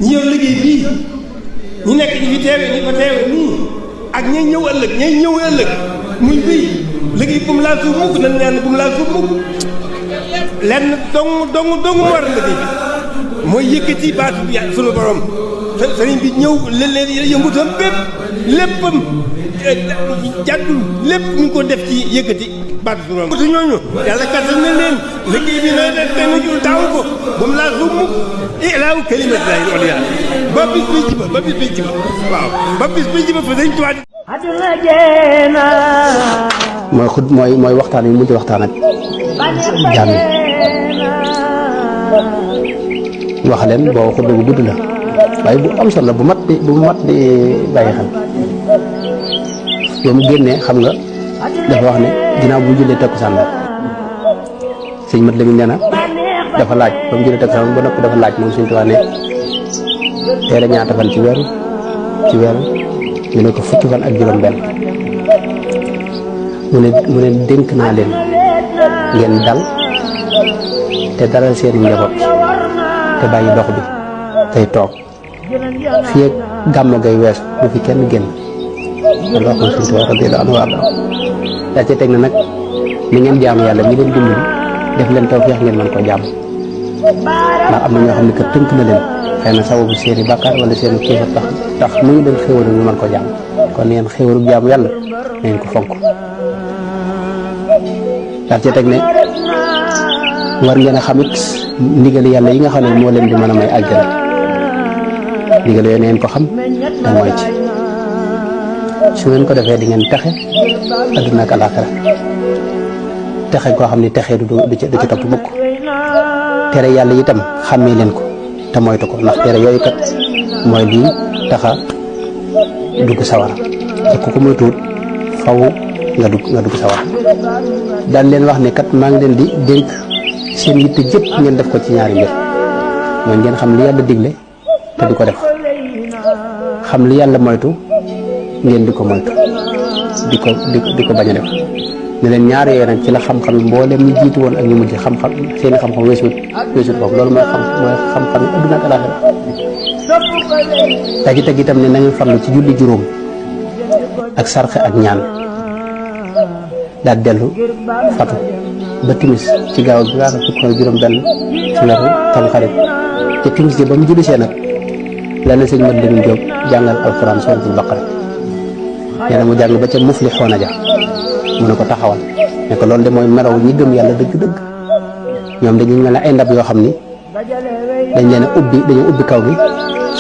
ñi yor liggéey bii ñi nekk ñi fi teewe ñi ko teewe nii ak ñay ñëw ëllëg muy bii liggéey bu mu laal suuf mukk nañ ñaan bu mu laal suuf mukk lenn dong war liggéey bi mooy yëkkati baatu bi sunu borom sëriñ bi ñëw leen yëngutam bépp léppam jàddul lépp ñu ko def ci yëkkati baatu sunu borom ñooñu yàlla kattan na leen liggéey bi nooy def benn jur daaw ko bu mu laal suuf mukk ilaahu kalimatillahi al-ulya ba bis bi ci ba waaw ba bis bi ci ba fa sëriñ Tuubaa mooy waxtaan wi mujj waxtaan ak jaam yi wax leen boo xutba bu gudd la waaye bu am solo la bu mat di bàyyi xel ba mu génnee xam nga dafa wax ne ginnaaw bu mu jullee takkusaan la sëñ mat Lamin nee na dafa laaj ba mu jullee takkusaan ba noppi dafa laaj moom Sëñ Tuubaa ne tey la ñaata fan ci weeru ñu ne ko fukki fan ak juróom benn mu ne dénk naa leen ngeen dal te dalal seen njaboot te bàyyi dox bi tey toog fii ak gàmmu gay weesu bu fi kenn génn loolu wax na Sëñ Tuubaa radiyallaahu anhu warda daa ci teg na nag ni ngeen jaamu yàlla mi leen dimbali def leen tawfeex ngeen mën koo jaamu ndax am na ñoo xam ne que tënk na leen xëy na sababu seeni bàkkaar wala seeni kéefar tax mu ngi leen xéwalu ñu mën koo jaamu kon ngeen xéwalu jaamu yàlla ngeen ko fonk daa ci teg ne war ngeen a xamit ndigal yàlla yi nga xam ne moo leen di mën a may àjjana ndigal yooyu neen ko xam te mooy ci su ngeen ko defee di ngeen texe adduna ak alaaxira texe koo xam ne texe du ci topp mukk tere yàlla itam xàmmee leen ko te moytu ko ndax tere yooyu kat mooy lii taxa dugg sawara te ku ko moytuwut faw nga dugg sawara daal leen wax ne kat maa ngi leen di dénk seen yitte jëpp ngeen def ko ci ñaari mbir mooy ngeen xam li yàlla digle te di ko def xam li yàlla moytu ngeen di ko moytu di ko bañ a def ne leen ñaar yooyu nag ci la xam-xam mboolem ñu jiitu woon ak ñu mujj xam-xam seeni xam-xam weesuut foofu loolu mooy xam-xam yi adduna ak alaaxira tagi teg itam ne na ngeen farlu ci julli juróom ak sarxe ak ñaan daal dellu fatu ba timis ci gaaw bi gaaka fukk ak juróom benn ci weeru Tamxarit te timis ji ba mu jullisee nag la na sëñ Mat Lamin Jóob jàngal alquran suratul Baqara nee na mu jàng ba ca muflixoona ja mu ne ko taxawal ne ko loolu de mooy melaw ñi gëm yàlla dëgg-dëgg ñoom dañuy mel ne ay ndab yoo xam ni dañoo ubbi kaw gi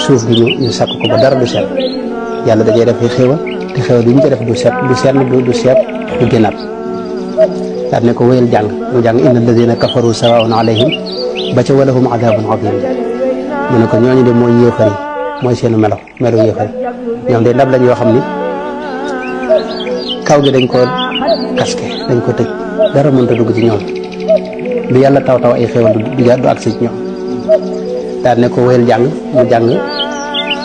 suuf gi ñu sakk ko ba dara du seet yàlla dajee def xéewal te xéewal bi ñu ci def du seet du génnaat daal ne ko wéyal jàng mu jàng inna alladina kafaru sawaun alayhim ba ca walahum adabun adim mu ne ko ñooñu de mooy yéefar yi mooy seenu melo yéefar yi ñoom de ndab lañ yoo xam ni kaw gi dañ ko kaske dañ ko tëj dara mënta dugg ci ñoom lu yàlla taw ay xéewal du agsi ci ñoom daal ne ko wéyal jàng mu jàng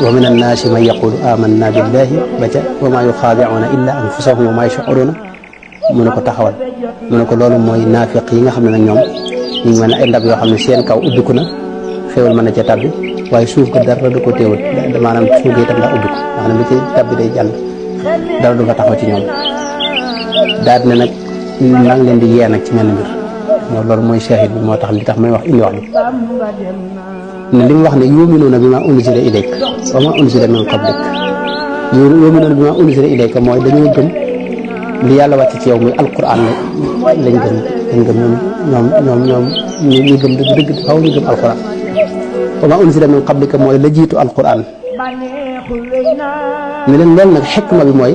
wa min annaasi man yaqulu amanna billahi ba ca wa ma yuxaadi'una illa anfusahum wa ma yash'uruna mu ne ko taxawal mu ne ko loolu mooy naafiq yi nga xam ne nag ñoom ñu ngi mel ne ay ndab yoo xam ne seen kaw ubbiku na xéewal mën na ca tabbi waaye suuf ga dara du ko teewul maanaam suuf ga itam daa ubbiku nga xam ne lu ci tabbi day jàll dara du fa taxaw ci ñoom daal ne nag maa ngi leen di yee nag ci mel mbir loolu mooy shahid bi moo tax li tax may wax indi wax bi ne li mu wax ne yu'minuuna bimaa unzila ilayk wa maa unzila min qablik yu'minuuna bimaa unzila ilayka mooy dañoo gëm li yàlla wàcc ci yow muy alquran lañ gëm ñoom ñu gëm dëgg faaw ñu gëm alquran wa maa unzila min qablika mooy la jiitu alquran ne leen loolu nag xikma bi mooy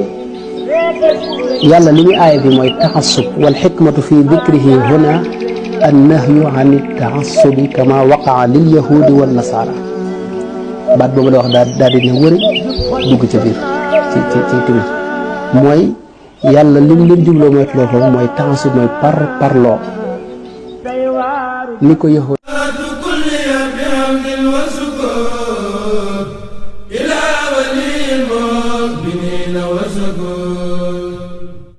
yàlla li muy aaya bi mooy taxassub wal xikmatu fi dikrihi huna annahyu an taassubi kama waqaa lil yahudi wan nasara baat boobu la wax daal di ne wëri dugg ca biir ci timit mooy yàlla li mu leen jubloo mooy foofu mooy taxassub mooy parloo ni ko yahudi